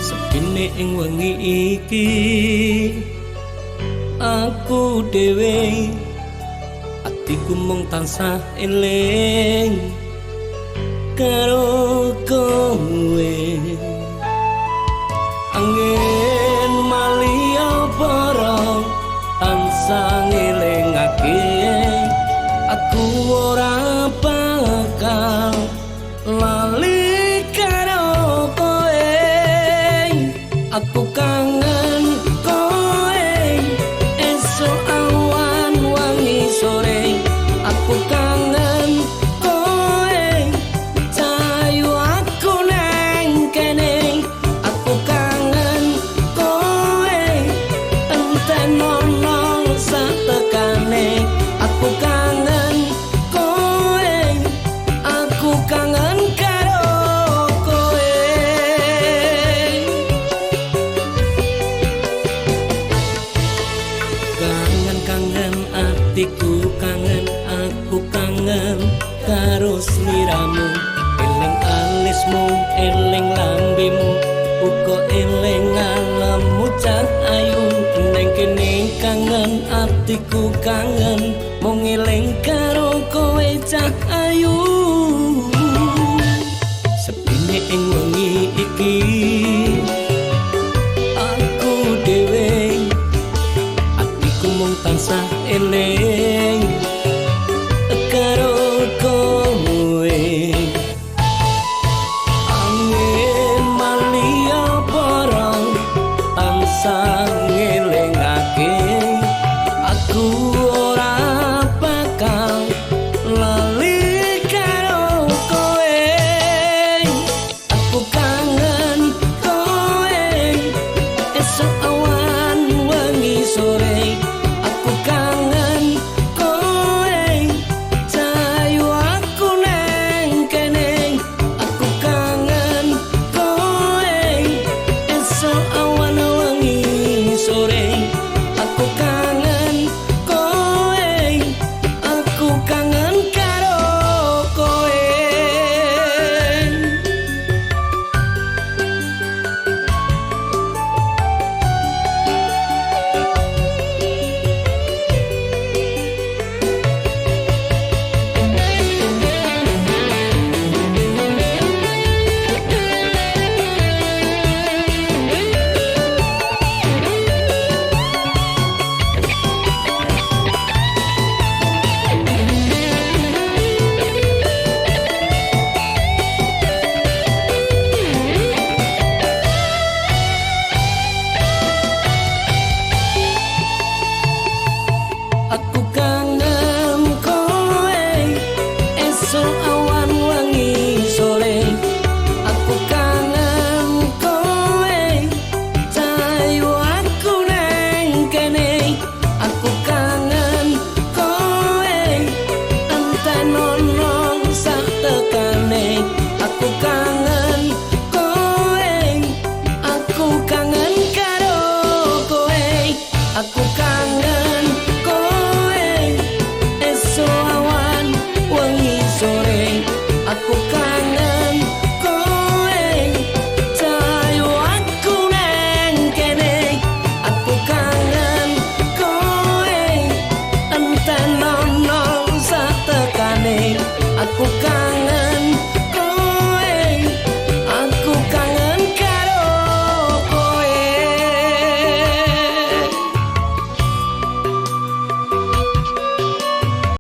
Sepine ing wengi iki aku dhewe, atiku mung tansah eling karo kowe. Angin Malioboro tansah ngelingake aku ora bakal lali karo kowe. Aku kangen kowe esuk awan wangi sore. Aku kangen kowe cayu aku neng kene. Aku kangen kowe entenono satekane. Aku kangen kowe, aku kangen karo kowe. Kangen kangen atiku kangen, aku kangen karo sliramu. Eling alismu, eling lambemu, uga eling alammu cah ayu. Neng kene kangen atiku kangen, mung eling karo kowe cah ayu. Sepine ing wengi